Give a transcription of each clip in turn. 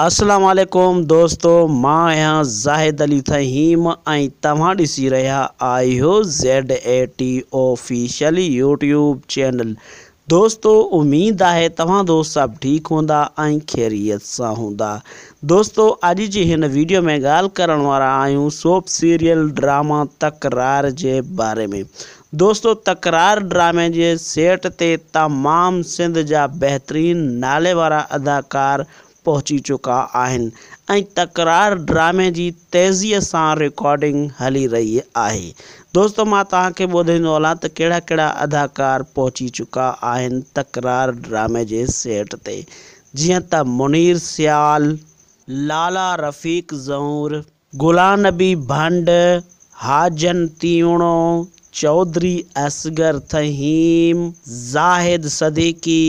السلام عليڪم دوستو مان آهيان زاهد علي ٿهيم ۽ توهان ڏسي رهيا آهيو Z A T official YouTube channel دوستو اميد آهي توهان دوست سڀ ٺيڪ هوندا ۽ خيريت سان هوندا دوستو اڄ جي هن ويڊيو ۾ ڳالهه ڪرڻ وارا آهيون سوپ سيريل ڊراما تڪرار جي باري ۾ دوستو تڪرار ڊرامي جي سيٽ تي تمام سنڌ جا بهترين نالي وارا اداڪار پهچي چڪا آهن ۽ تڪرار ڊرامي جي تيزيء سان رڪارڊنگ هلي رهي آهي. دوستو مان توهان کي ٻڌائيندو هلان ته ڪهڙا ڪهڙا اداڪار پهچي چڪا آهن تڪرار ڊرامي جي سيٽ تي جيئن ته منير سيال، لالا رفيق زئور، غلام نبي ڀنڊ، حاجن تيوڻو، چوڌري اصغر ٿهيم، زاهد صديقي،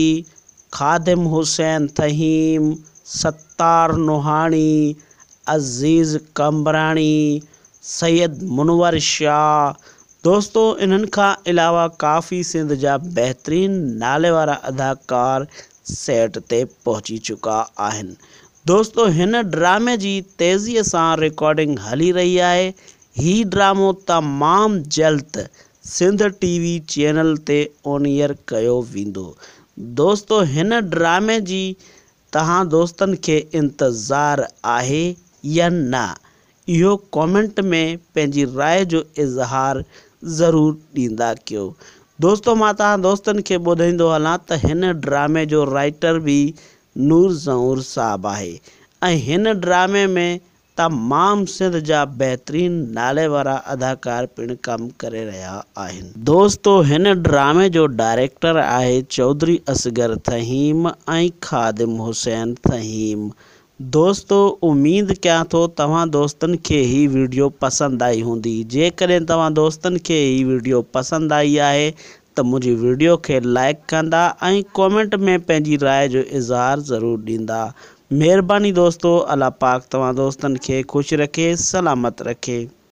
خادم حسين ٿهيم، ستار نوحاڻي، عزيز قمبراڻي، سيد منور شاهه، دوستو انهن کان علاوه ڪافي سنڌ جا بهترين نالي وارا اداڪار سيٽ تي پهچي چڪا آهن. دوستو هن ڊرامي جي تيزي سان رڪارڊنگ هلي رهي آهي هي ڊرامو تمام جلد سنڌ ٽي وي چينل تي آن ايئر ڪيو ويندو دوستو هن ڊرامي جي توهان دوستن کي انتظار آهي يا نه اهو ڪامينٽ ۾ پنهنجي راء جو اظهار ضرور ڏيندا ڪيو دوستو مان توهان دوستن کي ٻڌائيندو هلان ته هن ڊرامي جو رائيٽر به نور زئور صاحب آهي ۽ هن ڊرامي ۾ تمام سنڌ جا بهترين نالي وارا اداڪار پڻ ڪم ڪري رهيا آهن. دوستو هن ڊرامي جو ڊائريڪٽر آهي چوڌري اصغر ٿهيم ۽ خادم حسين ٿهيم. دوستو اميد ڪيان ٿو توهان دوستن کي هي وڊيو پسند آئي هوندي جيڪڏهن توهان دوستن کي هي وڊيو پسند آئي آهي ته منهنجي وڊيو کي لائيڪ ڪندا ۽ ڪامينٽ ۾ پنهنجي راء جو اظهار ضرور ڏيندا مهرباني دوستو الله پاڪ توهان دوستن کي خوش رکي سلامت رکي.